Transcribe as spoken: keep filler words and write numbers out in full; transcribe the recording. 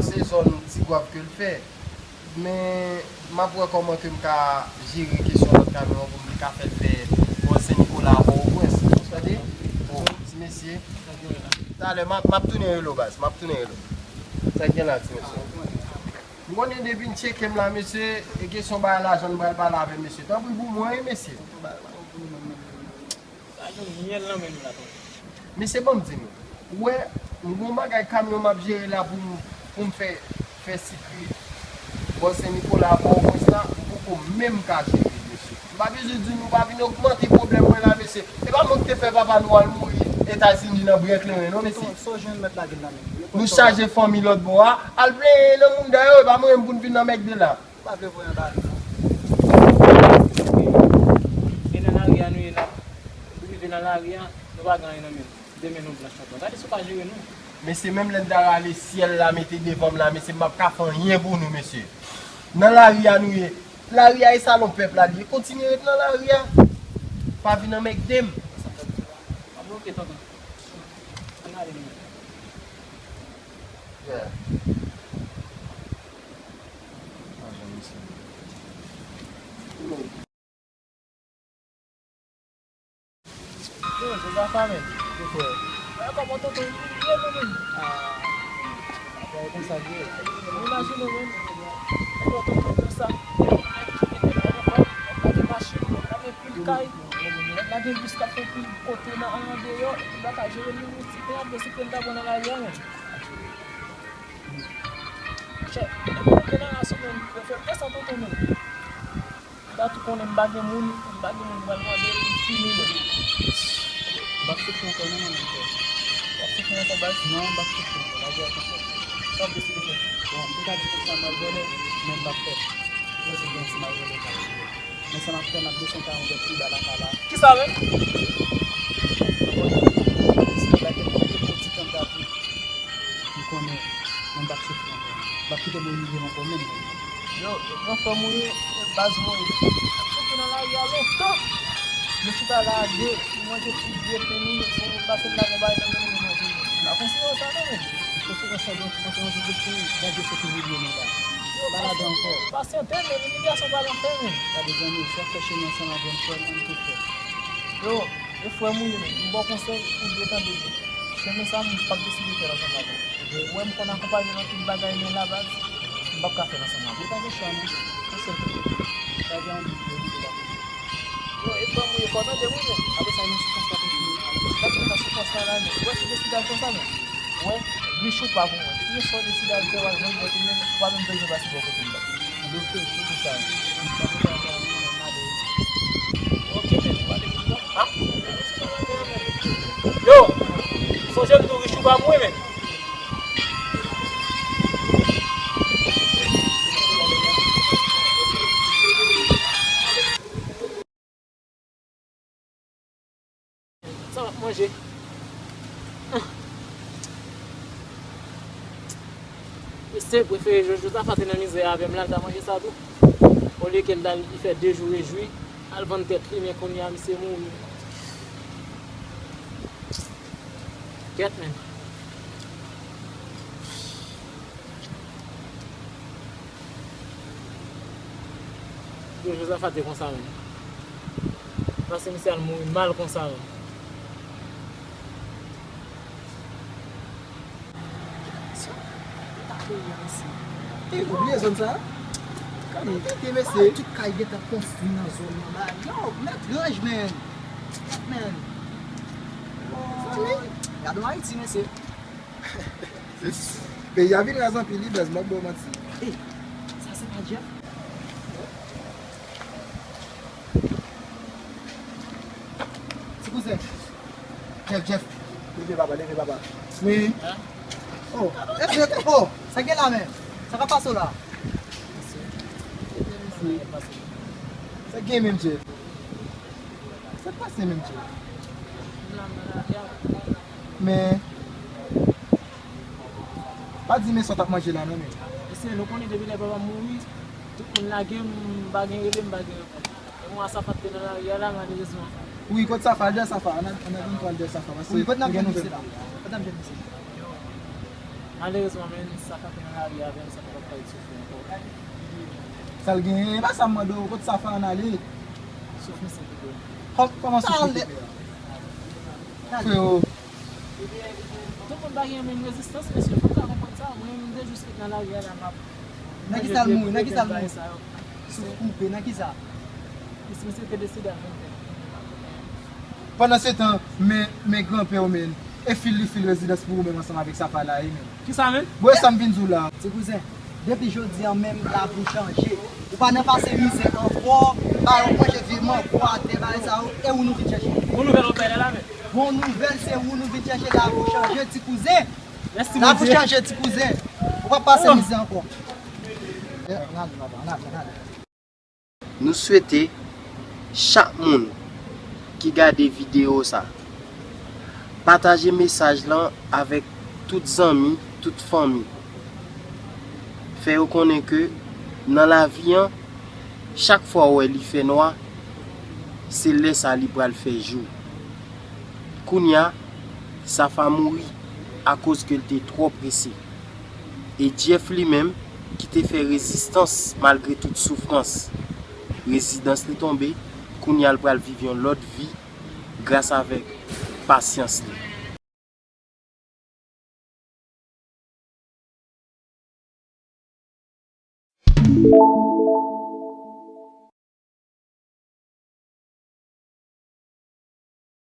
Se zòn Tigwav ke l fè. Men, m ap wè kòman ke m ka jere kesyon lòt kamyon an pou m te ka fè l fè Pòl Sen Nikola a Pòtoprens. Ou tande? Bon, ti mesye. Talè, m ap, m ap tounen rele w, baz. M ap tounen rele w. Sa k gen la, ti mesye? M konnen depi n tcheke m la, mesye, e kesyon bagay lajan n pral pale avè mesye. Tanpri pou mwen, wi, mesye. Sa jwenn myèl nan men nou la, tonton. Mesye, ban m di nou. Ou wè, m gon bagay kamyon m ap jere la pou m, pou m fè, fè sikile bò Sen Nikola a Pòtoprens la, m poko menm ka jere l, mesye. M pa bezwen di nou pa vin ogmante pwoblèm mwen la, mesye. E pa mwen ki te fè papa nou al mouri Etazini nan bren kleren, non, mesye. Sa w jwenn mèt lage l nan men nou. Nou chaje fanmi lòt bò a, al plenyen nan mounda yo, e pa mwen menm pou n vin nan mègde la. M pa vle voye anba nou, non. E nan lari a nou ye la. Nou rive nan lari a, nou pa gen anyen nan men nou. Demen nou blanch, tonton. Gade si w pa jere nou. Men se menm lè n ta rale syèl la mete devan m la, mesye, m p ap ka fè anyen pou nou, mesye. Nan lari a nou ye. Lari a e salon pèp la li ye. Kontinye ret nan lari a. Pa vin anmègde m. An bloke, tonton. Ann ale nou. Yeah. Yo, Jozafa, men. Yo, frè. Mwen kòman tonton li ye, nou menm? Ah, bagay konsa li ye. Mwen imajine w, men. Yo, tonton konsa. Lage machin, lage pil kay. Lage bus k ap fè pil kote nan, andeyò, epi l pa ka jere li, ti pen ap de si pen ta bon nan lari a, men. Chè, epi nou gen nan asou, men. Yo fè pè sa, tonton, men. Ou ta tou konnen m pa gen moun, m pa gen moun m pral mande, m fini menm. M p ap soufri ankò non, mwen menm, frè. W ap soufri ankò, baz? Non, m p ap soufri ankò, lage a konsa. Sa w ap deside fè? Bon, m te ka di konsa m al vòlè, men m p ap fè. Mwen se gen ti mal vòlè k ap jere. Men sa m ap fè, m ap desann kay mwen pi ba lakay la. Kisa menm? M konnen mwen p ap soufri ankò. M p ap kite m imilye m ankò menm, menm. Yo, yo pran fòm ou ye, e baz mwen ye. M ap soufri nan lari a lontan. Nou chita la a de, nou manje ti vye pen nou, nou pase m la gon bagay nan men nou, nou manje. M pa konseye w sa non, menm. Soufrans sa, donk, mwen se yon jodi kou, Bondye se ki imilye nou la. Yo, pa ladan ankò. Pasyante, men imilyasyon pa nan fen, menm. Gade zanmi, si w ap fè chemen ansanm avè m, frè m, ann tou fè. Yo, e frè m ou ye, menm. M ba w konsèy, ou dwe tande byen. Chemen sa, m p ap deside fè l ansanm avè w. Ou wè m konn akonpanye nan tout bagay, men la baz, m p ap ka fè l ansanm avè w. Ou pa gen chwa non. Yon sèl kote. Pa gen anvi pou yo kite l akote. Yo, e frè m ou ye, fò w tande m wi, men. Apre sa, men soufrans la pou fini. Gade kòman soufrans la la, men. Ou wè si w deside al konsa, men. Ou wè, riche ou pa pou mwen. Men sa w deside al fè, w al jwenn bòt ou, men ou pa menm bezwen pase bò kote m la. Ou bloke, ou di sa. M pa bezwen al fè anyen, men m ale. Ok, men, ou ale pou mwen. Ah? Yo, sonje m di w riche ou pa pou mwen, men. Sa m ap manje? Mesye, prefere Jojo Zafa te nan mizè avè m la, l ta manje sa tou. Olye ke l ta, li fè de jou rejwi, al vann tèt li, men kounye a misye mouri. Kèt, men. Yo, Jozafa te konsa menm. Paske misye al mouri mal konsa menm. Te oubliye zòn sa? Kòman tete, mesye? Tout kay gentan konstwi nan zòn nan la. Yo, mèt ranj, men. Mèt, men. Zanmi, gade yon Ayiti, mesye. Peyi a vin raz anpil wi, baz, m p ap ba w manti. Ey, sa se pa Jeff? Ti kouzen. Jeff, Jeff. Leve papa, leve papa. Wi. Oh, Jeff, oh, sa gen la men? Sa ka pase w la? Sa gen menm, Jeff? Sa k pase menm, Jeff? Men, pa di men sa w t ap manje la non, men. Mesye, nou konnen depi lè papa m mouri, tout moun lage m, m pa gen rele, m pa gen repons. E mwen a Safa te nan lari a la, malerezman. Wi, kot Safa? Al dèyè Safa. Ann al, ann al vin tou al dèyè Safa, paske nou gen nouvèl pou li. Kot nan jwenn misye? Malerezman, men, Safa te nan lari avè m, Safa pa t ka ret soufri ankò. Sa l genyen? E pa sa m mande w, kot Safa ann ale? Souf misye tou. Kò- Kòman souf li te fè a? Frewo. Tout moun pa gen menm rezistans, mesye, fòk sa konprann sa. Mwen, m te jis ret nan lari a la, m ap. Nan ki sa l mouri? Nan ki sa l mouri? Souf koupe, nan ki sa? Misye te desede a venntè. Pandan se tan, men, men granpè w, men, e fil li fil rezidans pou ou menm ansanm avèk Safa la, e men. Kisa, men? Bon, e sa m vin di w la. Ti kouzen, depi jodi an menm, lavi w chanje. Ou pa nan pase mizè ankò, ba yo manje vye mango atè, bagay sa yo, e ou nou vin chèche. Bon nouvèl ou bay la, la, men. Bon nouvèl, se ou nou vin chèche, lavi w chanje, ti kouzen. Mèsi, Lavi w Bondye. Chanje, ti kouzen. Ou pa pase mizè ankò. Ann ale, papa, ann ale, ann ale. Nou swete chak moun ki gade videyo sa pataje mesaj lan avèk tout zanmi, tout fanmi. Fè yo konnen ke nan lavi an, chak fwa w wè li fè nwa, se lè sa li pral fè jou. Kounye a, Safa mouri akoz ke l te twò prese. E Jeff li menm, ki te fè rezistans malgre tout soufrans, rezidans li tonbe, kounye a l pral viv yon lòt vi gras avèk pasyans li.